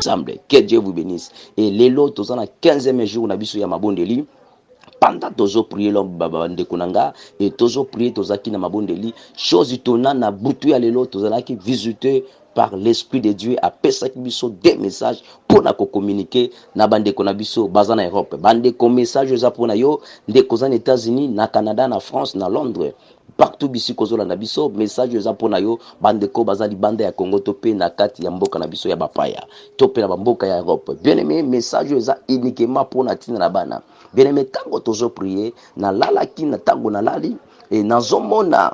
Ensemble, que Dieu vous bénisse. Et lelo toza na 15e jour na biso ya mabondeli. Pendant tozo prier l'homme bandeko na nga et tozo prier, tozalaki na mabondeli. Chose tona na butu ya lelo, tozalaki visité par l'Esprit de Dieu, apesaki biso des messages mpona kocommuniquer na bandeko na biso baza na Europe. Bandeko, message eza mpona yo ndeko oza na États-Unis, na Canada, na France, na Londres, partout bisika ozolanda biso. Message eza mpona yo bandeko baza libanda ya Congo to mpe na kati ya mboka na biso ya bapaya to mpe na bamboka ya Europe. Bien aimé, message oyo eza uniquement mpona ntina na bana. Bien aimé, ntango tozoprier, nalalaki na ntango nalali e nazomona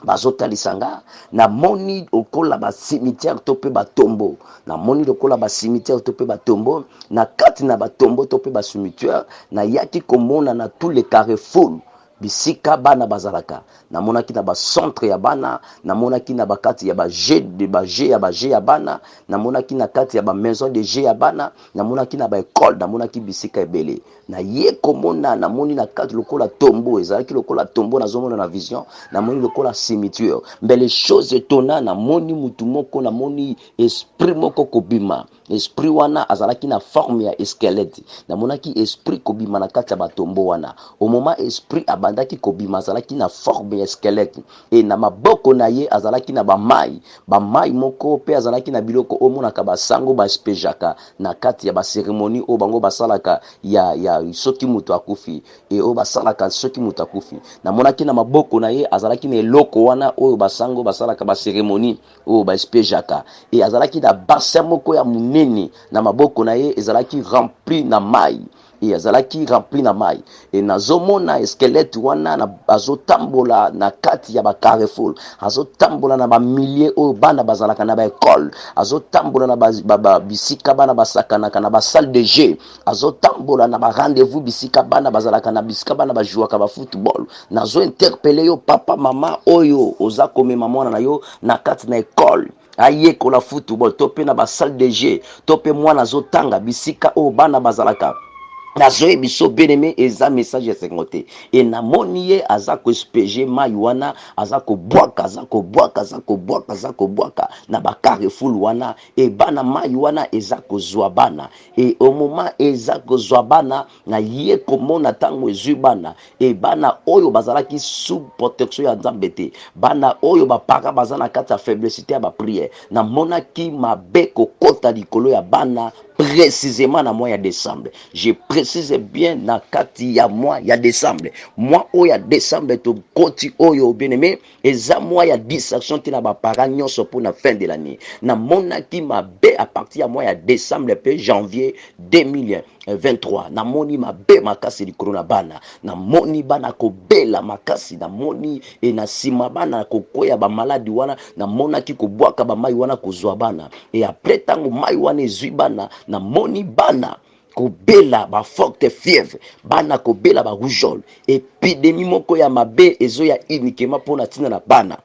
bazotalisa nga, namoni lokola bacimetière to mpe batombeau, namoni lokola bacimetière to mpe batombeau. Na kati na batombeau to mpe bacimetière, nayaki komona na tous les carrefour bisika bana bazalaka. Namonaki na bacentre ya bana, namonaki na bakati ya bajeux de bajeux ya bajeux ya bana, namonaki na kati ya bamaison de jeu ya bana, namonaki na baécole, namonaki bisika ebele. Naye komona, namoni na kati lokola tombeau, ezalaki lokola tombeau. Nazomona na vision, namoni lokola cimetière. Mbele chose etona, namoni mutu moko, namoni esprit moko kobima. Esprit wana azalaki na forme ya squelette. Namonaki esprit kobima na kati ya batombeau wana. Au moment esprit abandaki kobima, azalaki na forme ya squelette e na maboko na ye azalaki na bamai, bamai moko, mpe azalaki na biloko oyo omonaka basango baaspergeaka na kati ya bacérémonie oyo bango basalaka ya soki moto akufi, e oyo basalaka soki moto akufi. Namonaki na maboko na ye azalaki na eloko wana oyo basango basalaka bacérémonie oyo baaspergeaka, e azalaki na bassin moko ya monene na maboko na ye, ezalaki rempli na mai, e azalaki rempli na mai. E nazomona squelette wana azotambola na kati ya bacarrefour, azotambola na bamilieu oyo bana bazalaka na baécole, azotambola na bisika bana basakanaka, na basalle de jeu, azotambola na barendez-vous bisika bana bazalaka, na bisika bana bajouaka bafootball. Nazointerpeller yo papa, mama oyo oza komema mwana na yo na kati na école ayekola football to mpe na basalle de jeu to mpe mwana azotanga bisika oyo bana bazalaka. Nazoyebi biso, bien-aimé, eza message ya sengo te. E namoni ye aza koasperger mai wana, aza kobwaka, aza kobwaka, aza kobwaka, aza kobwaka na bacarrefour wana. E bana, mai wana eza kozwa bana. E au moment eza kozwa bana, na ye komona ntango ezwi bana, e bana oyo bazalaki sous protection ya Nzambe te, bana oyo baparents baza na kati ya faiblesse ya baprière, namonaki mabe kokota likolo ya bana, précisément na mois ya décembre. Je précise bien, na kati ya mois ya décembre. Mois oyo ya décembre tokoti oyo, bien aimé, eza mois ya distraction te na baparents nyonso mpona fin de l'année. Namonaki mabe à partir ya mois ya décembre mpe janvier 2023. Namoni mabe makasi likolo na bana, namoni bana kobela makasi, namoni e na nsima bana kokwea bamaladi wana. Namonaki kobwaka bamai wana kozwa bana, e après ntango mai wana ezwi bana, namoni bana kobela baforte fièvre, bana kobela barougeole. Épidémie moko ya mabe ezoya uniquement mpona ntina na bana.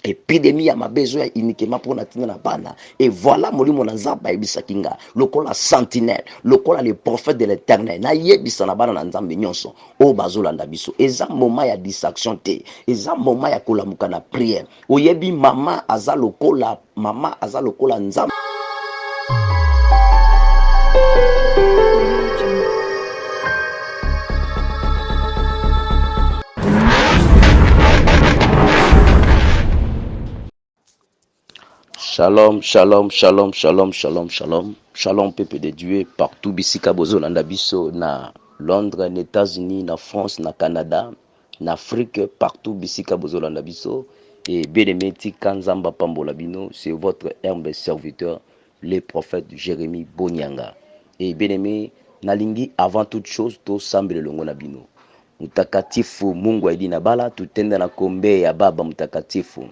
Épidémie ya mabe ezoya uniquement mpona ntina na bana. Et voilà, molimo na Nzambe ayebisaki nga lokola sentinelle, lokola le prophète de l'Éternel, nayebisa na bana na Nzambe nyonso oyo bazolanda biso: eza moment ya distraction te, eza moment ya kolamuka na prière. Oyebi, mama aza lokola, mama aza lokola Nzambe. Audio Jungle. Shalom, shalom, shalom, shalom, shalom, shalom, shalom, peuple de Dieu, partout bisika bozolanda biso, na Londres, na États-Unis, na France, na Canada, na Afrique, partout bisika bozolanda biso. Et bien aimé, tika Nzambe apambola bino. C'est votre humble serviteur, le prophète Jérémie Bonyanga. Et bien aimé, nalingi avant toute chose tosambela elongo na bino. Mtakatifu Mungu aidi na bala tutenda na kombe ya Baba Mtakatifu,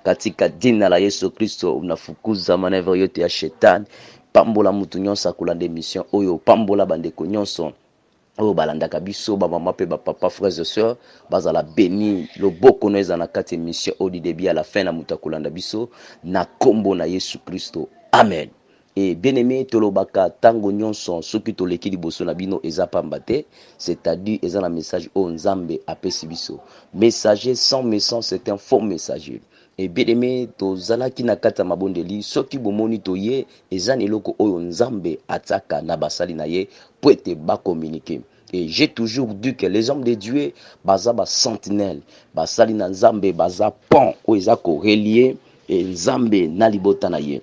katika jina la Yesu Kristo unafukuza manœuvre yote ya shetani. Pambola mutu nyonso akolanda émission oyo, pambola bandeko nyonso oyo balandaka biso, bamama mpe bapapa, frères et sœurs, bazala béni. Loboko no eza na kati émission oyo du début à la fin na moto akolanda biso, na nkombo na Yesu Kristo, amen. E bien aimé, tolobaka ntango nyonso, soki toleki liboso na bino, eza pamba te, c'est-à-dire eza na message oyo Nzambe apesi biso. Messager sans message, c'est un faux messager. Et bien aimé, tozalaki na kati ya mabondeli, soki bomoni toye, eza na eloko oyo Nzambe atiaka na basali na ye po ete ba communiquer. Et j'ai toujours dit que les hommes de Dieu baza ba sentinelles, basali na Nzambe baza pont oyo eza ko relier Nzambe na libota na ye.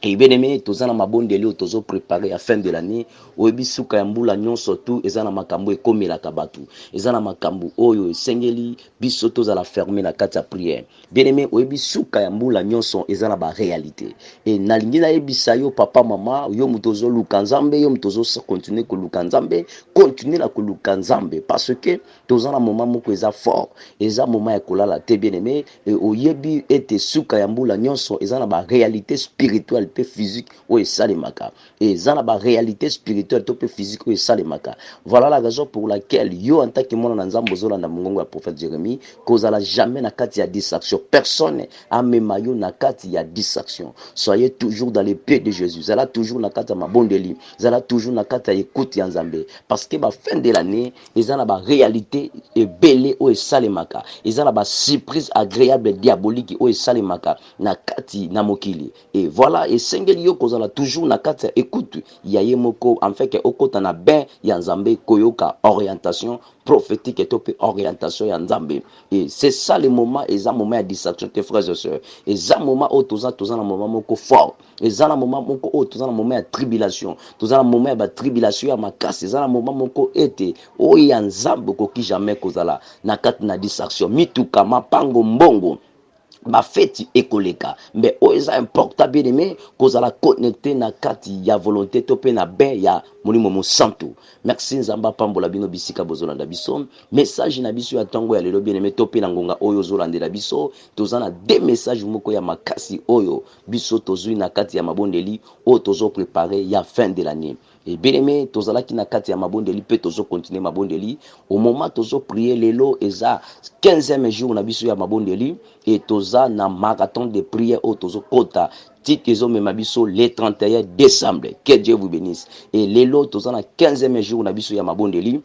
Et bien aimé, toza na mabondeli oyo tozo préparer ya fin de l'année. Oyebi suka ya mbula nyonso tu eza na makambo ekomelaka bato, eza na makambo oyo esengeli biso tozala ferme na kati ya prière. Bien aimé, oyebi suka ya mbula nyonso eza na ba réalité. Et nalingi nayebisa yo papa mama, yo moto ozoluka Nzambe, yo moto ozo continuer koluka Nzambe, continuer na koluka Nzambe, parce que toza na moment moko eza fort, eza moment ya kolala te. Bien aimé, et oyebi ete suka ya mbula nyonso eza na ba réalité spirituelle pe physique oyo esalemaka, eza na ba réalité spirituelle to pe physique oyo esalemaka. Voilà la raison pour laquelle yo en tant que mwana na Nzambe ozolanda mongongo ya prophète Jérémie, kozala jamais na kati ya distraction. Personne amema yo na kati ya distraction. Soyez toujours dans les pieds de Jésus, zala toujours na kati ya mabondeli, zala toujours na kati ya écoute ya Nzambe, parce que ba fin de l'année eza na ba réalité ebele oyo esalemaka, eza na ba surprise agréable diabolique oyo esalemaka na kati na mokili. Et voilà, esengeli yo kozala toujours na kati ya écoute ya ye moko, en fait que okota na bain ya Nzambe, koyoka orientation prophétique to pe orientation ya Nzambe. Et c'est ça le moment, eza moment ya distraction te, frères et sœurs. Eza moment oyo toza na moment moko fort, eza na moment moko oyo toza na moment ya tribulation, toza na moment ya ba tribulation ya makasi, eza na moment moko ete oyo ya Nzambe okoki jamais kozala na kati na distraction. Mituka, mapango, mbongo, bafeti ekoleka, mbe oyo eza important, bien aimé, kozala connecté na kati ya volonté to pe na bain ya Molimo Mosantu. Merci, Nzambe apambola bino bisika bozolanda biso. Message na biso ya ntongo ya lelo, bien aimé, to pe na ngonga oyo ozolandela biso, toza na deux messages moko ya makasi oyo biso tozwi na kati ya mabondeli oyo tozo préparer ya fin de l'année. Et bien aimé, tozalaki na kati ya mabondeli pe tozo continuer mabondeli. Au moment tozo prier lelo eza 15e jour na biso ya mabondeli, et toza na marathon de prière oyo tozo kota tike ezomema biso le 31 décembre. Que Dieu vous bénisse. Et lelo toza na 15e jour na biso ya mabondeli.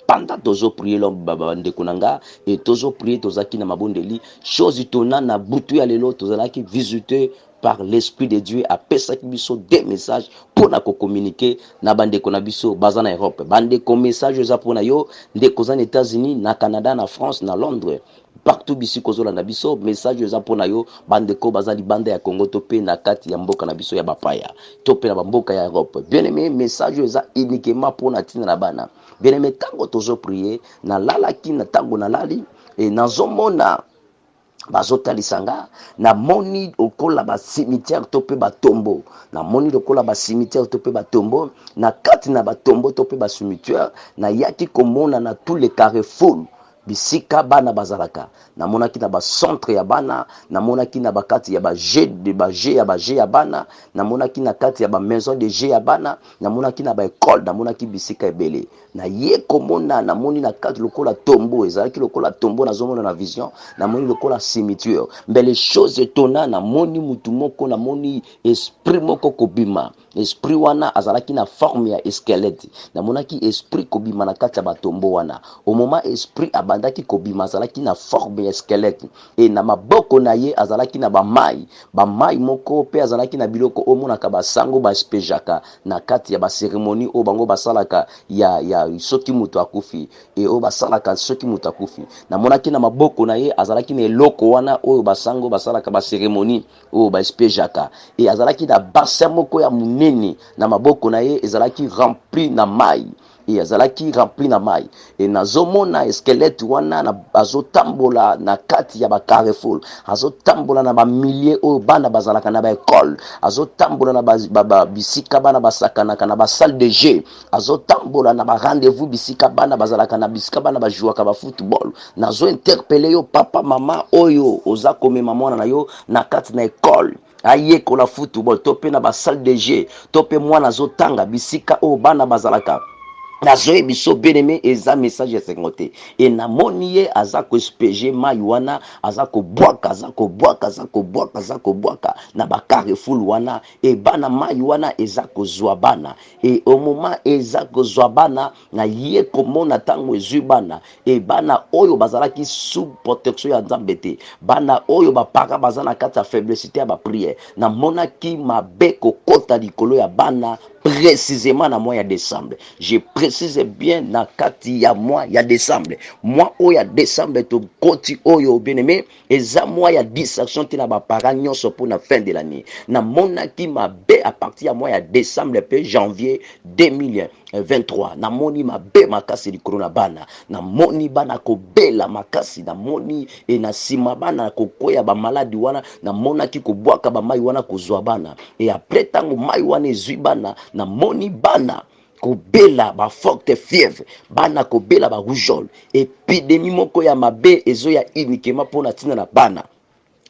Pendant tozo prier l'homme baba ndeko na nga, et tozo prier tozaki na mabondeli, chose tona na butu ya lelo tozalaki visiter par l'Esprit de Dieu, apesaki biso des messages pour na ko communiquer na bandeko na biso baza na Europe. Bandeko, message eza pona yo ndeko za na États-Unis, na Canada, na France, na Londres, partout bisi kozolanda biso, message eza pona yo bandeko baza libanda ya Congo to pe na kati ya mboka na biso ya bapaya to pe na bamboka ya Europe. Bien aimé, message eza uniquement pona tina na bana. Bien aimé, tango tozo prier, na lalaki na tango na lali et nazomona bazotalisa nga, namoni lokola ba cimetière to pe ba tombeau, namoni lokola ba cimetière to pe ba tombeau, na kati na ba tombeau to pe ba cimetière, nayaki komona na tous les carrefours bisika bana bazalaka. Namonaki na ba centre ya bana, namonaki na ba kati ya ba jeu de ba jeu ya ba jeu ya bana, namonaki na kati ya ba maison de jeu ya bana, namonaki na ba école, namonaki bisika ebele. Na ye komona, namoni na kati lokola tombeau, ezalaki lokola tombeau, nazomona na vision, namoni lokola cimetière. Mais les choses étonnantes, namoni mutu moko, namoni esprit moko kobima. Esprit wana azalaki na forme ya squelette. Namonaki esprit kobima na kati ya ba tombeau wana. Au moment esprit abandaki kobima, azalaki na forme ya squelette. Et na maboko na ye azalaki na ba mai, ba mai moko pe azalaki na biloko oyo monaka ba sango ba spejaka na kati ya ba cérémonie oyo bango basalaka ya soki moto akufi, et oyo basalaka soki moto akufi. Namonaki na maboko na ye azalaki na eloko wana oyo ba sango basalaka ba cérémonie oyo ba spejaka, et azalaki na bassin moko ya monene na maboko na ye, ezalaki rempli na mai, et azalaki rempli na mai. Et nazomona squelette wana na azotambola na kati ya ba carrefour, azotambola na ba milliers oyo bana bazalaka na ba école, azotambola na ba bisika bana basakanaka na ba salle de jeu, azotambola na ba rendez-vous bisika bana bazalaka na bisika bana bajouaka ba football. Nazo interpeller yo papa mama oyo oza komema mwana na yo na kati na école ayekola football to pe na ba salle de jeu to pe mwana azotanga bisika oyo bana bazalaka. Nazoyebi biso, bien-aimé, eza message ya esengo te. E namoni ye aza koasperger mai wana, aza kobwaka, aza kobwaka, aza kobwaka, aza kobwaka na bacarrefour wana. E bana, mai wana eza kozwa bana. E au moment eza kozwa bana, na ye komona ntango ezwi bana, e bana oyo bazalaki sous protection ya Nzambe te, bana oyo baparents baza na kati ya faiblesse te ya baprière, namonaki mabe kokota likolo ya bana, précisément na mois ya décembre. Je précise bien, na kati ya mois ya décembre. Mois oyo ya décembre tokoti oyo, bien aimé, eza mois ya distraction te na baparents nyonso mpona fin de l'année. Namonaki mabe à partir ya mois ya décembre mpe janvier 2023. Namoni mabe makasi likolo na bana, namoni bana kobela makasi, namoni e na nsima bana kokwea bamaladi wana. Namonaki kobwaka bamai wana, kozwa bana. E après, ntango mai wana ezwi bana, namoni bana kobela baforte fièvre, bana kobela barougeole. Épidémie moko ya mabe ezoya uniquement mpona ntina na bana.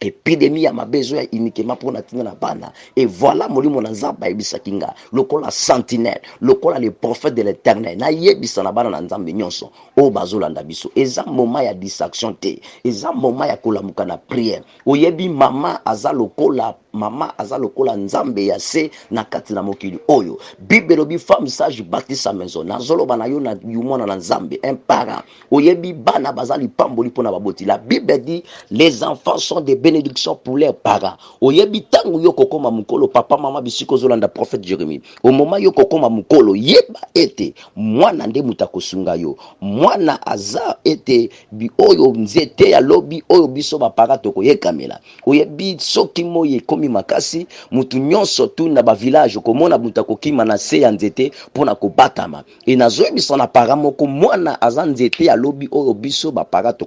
Épidémie ya mabe ezoya uniquement mpona ntina na bana. Et voilà, molimo na Nzambe ayebisaki nga lokola sentinelle, lokola le prophète de l'Éternel, nayebisa na bana na Nzambe nyonso oyo bazolanda biso: eza moment ya distraction te, eza moment ya kolamuka na prière. Oyebi, mama aza lokola, mama aza lokola Nzambe ya se na kati na mokili oyo. Bible elobi: "Femme sage bâtit sa maison." Nazoloba na yo na yo mwana na Nzambe, un parent. Oyebi, bana baza lipamboli mpona baboti. La Bible dit: "Les enfants sont des bénédictions pour leurs parents." Oyebi, ntango yo kokóma mokolo, papa, mama, bisika ozolanda prophète Jérémie, au moment yo kokóma mokolo, yeba ete mwana nde moto akosunga yo. Mwana aza ete oyo nzete ya lobi oyo biso baparents tokoyekamela. Oyebi, soki moi ekomi makasi, mutu nyonso tu na bavillage okomona moto akokima na se ya nzete mpona kobatama. E nazoyebisa na parent moko, mwana aza nzete ya lobi oyo biso baparents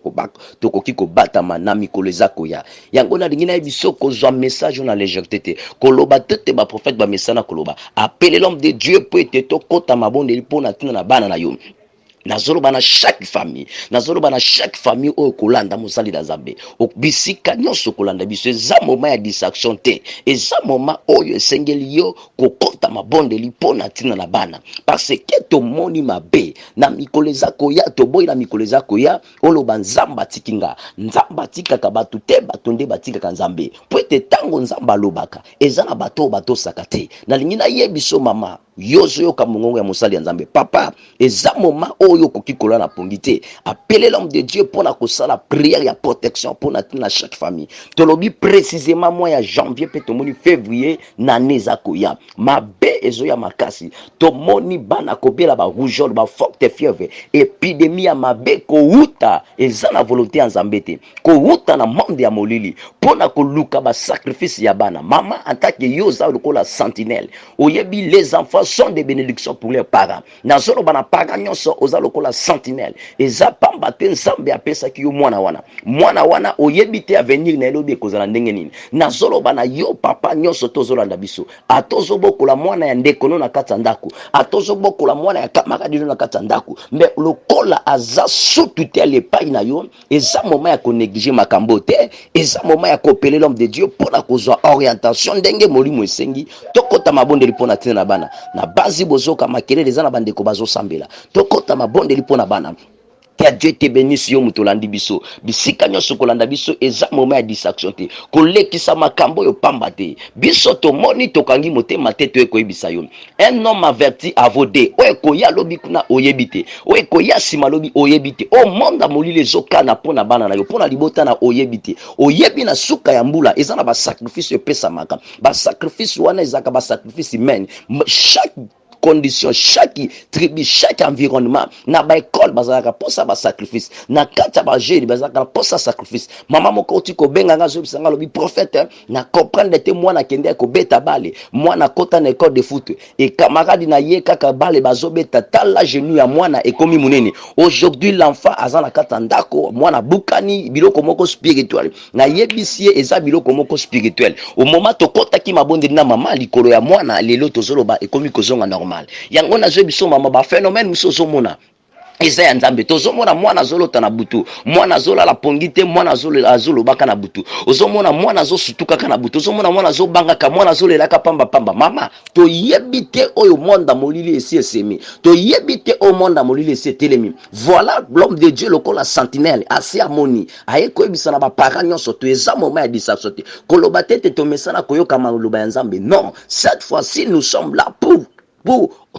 tokoki kobatama na mikolo eza koya. Yango nalingi nayebi so kozwa message oyo na légèreté te, koloba te te baprophète bamesana koloba. Appelez l'homme de Dieu po ete tokɔta mabondeli mpo na ntina na bana na yo. Nazoloba na chaque famille, nazoloba na chaque famille oyo kolanda mosali na Nzambe, bisika nyonso kolanda biso, eza moment ya distraction te. Eza moment oyo esengeli yo kokɔta mabondeli mpo na ntina na bana, parce que tomoni mabe na mikolo eza koya. Toboyi na mikolo eza koya oloba: "Nzambe atiki nga." Nzambe atikaka bato te, bato nde batikaka Nzambe, po ete ntango Nzambe alobaka, eza na bato oyo batosaka te. Nalingi nayebi so, mama, yo ozoyoka mongongo ya mosali ya Nzambe, papa, eza moment oyo okoki kolala na pongi te. Appelez l'homme de Dieu mpona kosala prière ya protection mpona ntina chaque famille. Tolobi précisément mois ya janvier mpe tomoni février na année eza koya, mabe ezoya makasi. Tomoni bana kobela barougeole, baforte fièvre, épidémie ya mabe kowuta, eza na volonté ya Nzambe te, kowuta na monde ya molili mpona koluka basacrifice ya bana. Mama, en tant que yo oza lokola sentinelle, oyebi, les enfants sont des bénédictions pour leurs parents. Nazoloba na parent nyonso oza lokola sentinelle, eza pamba te Nzambe apesaki yo mwana wana. Mwana wana, oyebi te avenir na elobi ekozala ndenge nini. Nazoloba na yo, papa nyonso tozolanda biso, ata ozobokola mwana ya ndeko no na kati ya ndako, ata ozobokola mwana ya camarade no na kati ya ndako, mais lokola aza sous tutelle epai na yo, eza moment ya konégliger makambo te. Eza moment ya koappeler l'homme de Dieu mpona kozwa orientation ndenge molimo esengi. Tokɔta mabondeli mpona ntina na bana. Na basi bozoka makelele, eza na bandeko bazosambela. Tokɔta mabondeli mpona bana. Que Dieu te bénisse, yo moto olandi biso, bisika nyonso kolanda biso. Eza moment ya distraction te, kolekisa makambo oyo pamba te. Biso tomoni, tokangi motema te, toye koyebisa yo. Un homme averti en vaut deux. Oyo ekoya lobi kuna, oyebi te. Oyo ekoya nsima lobi, oyebi te. Oyo monde ya molili ezokana mpo na bana na yo, mpo na libota na, oyebi te. Oyebi, na suka ya mbula eza na basacrifice epesamaka. Basacrifice wana ezalaka basacrifice humaine. Chaque condition, chaque tribu, chaque environnement, na baekole bazalaka mposa basacrifice, na kati ya bajeunes bazalaka na mposa sacrifice. Mama moko oti kobenga nga, azoyebisa nga, alobi: "Prophète, na comprendre te. Mwana akende kobeta balle, mwana akota na école de foot e camarade na ye kaka balle bazobeta, tala genou ya mwana ekomi monene. Aujourd'hui l'enfant aza na kati ya ndako, mwana bukani." Biloko moko spirituel, nayebisi ye, eza biloko moko spirituel. Au moment tokɔtaki mabondeli na mama likolo ya mwana, lelo tozoloba ekomi kozonga normal. Yango nazoyebi biso, mama, baphénomène mosusu ozomona. Eza ya Nzambe. Tozomona mwana azolota na butu, mwana azolala pongi te, mwana azolobaka na butu, ozomona mwana azosutukaka na butu, ozomona mwana azobangaka, mwana azolelaka pambapamba. Mama, toyebi te oyo monde molili esi esemi, toyebi te oyo monde molili esi etelemi. Voilà l'homme de Dieu lokola sentinelle asi amoni, aye koyebisa na baparent nyonso to eza moment ya distraction te, koloba te ete tomesana koyoka maloba ya Nzambe. Non, cette fois-ci nous sommes là pour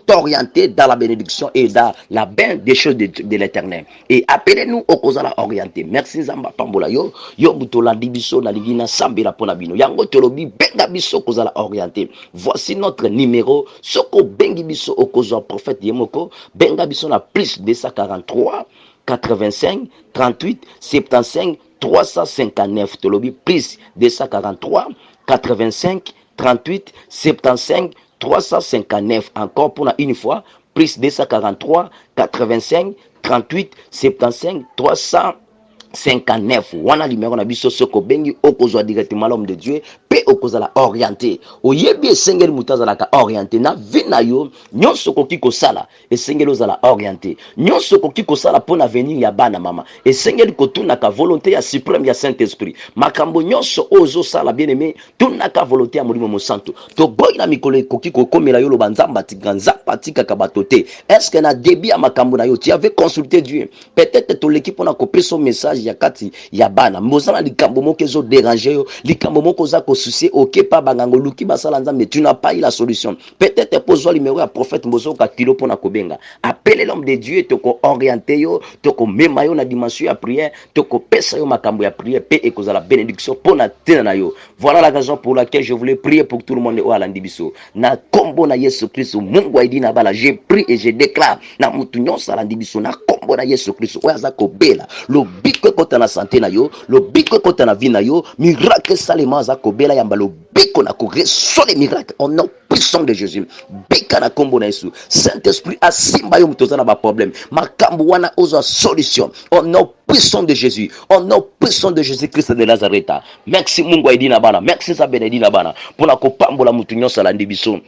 t'orienter dans la bénédiction et dans la bain des choses de l'Éternel. Et appelez-nous okozala orienté. Merci, Nzambe apambola yo. Yo moto olandi biso, nalingi nasambela mpona bino. Yango tolobi, benga biso kozala orienté. Voici notre numéro. Soko bengi biso, okozwa prophète ye moko. Benga biso na plus 243 85 38 75 359. Tolobi plus 243 85 38 75 359. Encore pour une fois, plus 243 85 38 75 359. Wana numéro na biso. Soki obengi, okozwa directement l'homme de Dieu mpe okozala orienté. Oyebi, esengeli moto azalaka orienté na vie na yo. Nyonso okoki kosala, esengeli ozala orienté. Nyonso okoki kosala mpo na avenir ya bana, mama, esengeli kotunaka volonté ya suprême ya Saint Esprit. Makambo nyonso oyo ozosala, bien aimé, tunaka volonté ya Molimo Mosantu. Toboyi na mikolo ekoki kokomela yo, loba Nzambe atika. Nzambe atikaka bato te. Est-ce na début ya makambo na yo, tu avais consulté Dieu? Peut-être toleki mpona kopesa message ya kati ya bana. Moza na likambo moko ezodéranger yo, likambo moko oza kosoucier, okepa banganga, oluki basala Nzambe, tu n'as pas eu la solution. Peut-être mpo ozwa numéro ya prophète, bozoyoka kilo mpona kobenga. Appelez l'homme de Dieu, tokoorienter yo, tokomema yo na dimension ya prière, tokopesa yo makambo ya prière mpe ekozala bénédiction mpona ntina na yo. Voilà la raison pour laquelle je voulais prier pour tout le monde oyo alandi biso. Na nkombo na Yesu Kristo, Mungu aidi na bala, je prie et je déclare na mutu nyonso alandi biso, na nkombo na Yesu Kristo, oyo aza kobela, lobiko ekota na santé na yo, lobiko ekota na vie na yo, miracle esalema. Aza kobela, yamba lobiko na koreçoit les miracles au nom puissant de Jésus. Bika na nkombo na Yesu. Saint Esprit asimba yo. Moto oza na baproblème, makambo wana ozwa solution au nom puissant de Jésus, au nom puissant de Jésus Christ de Nazareth. Merci Mungu aidi na bana, merci Nzambe na edi na bana mpona kopambola motu nyonso alandi biso.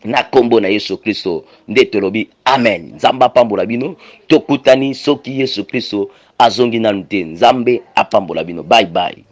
Na nkombo na Yesu Kristo nde tolobi amen. Nzambe apambola bino. Tokutani soki Yesu Kristo azongi nanu te. Nzambe apambola bino. Bye bye.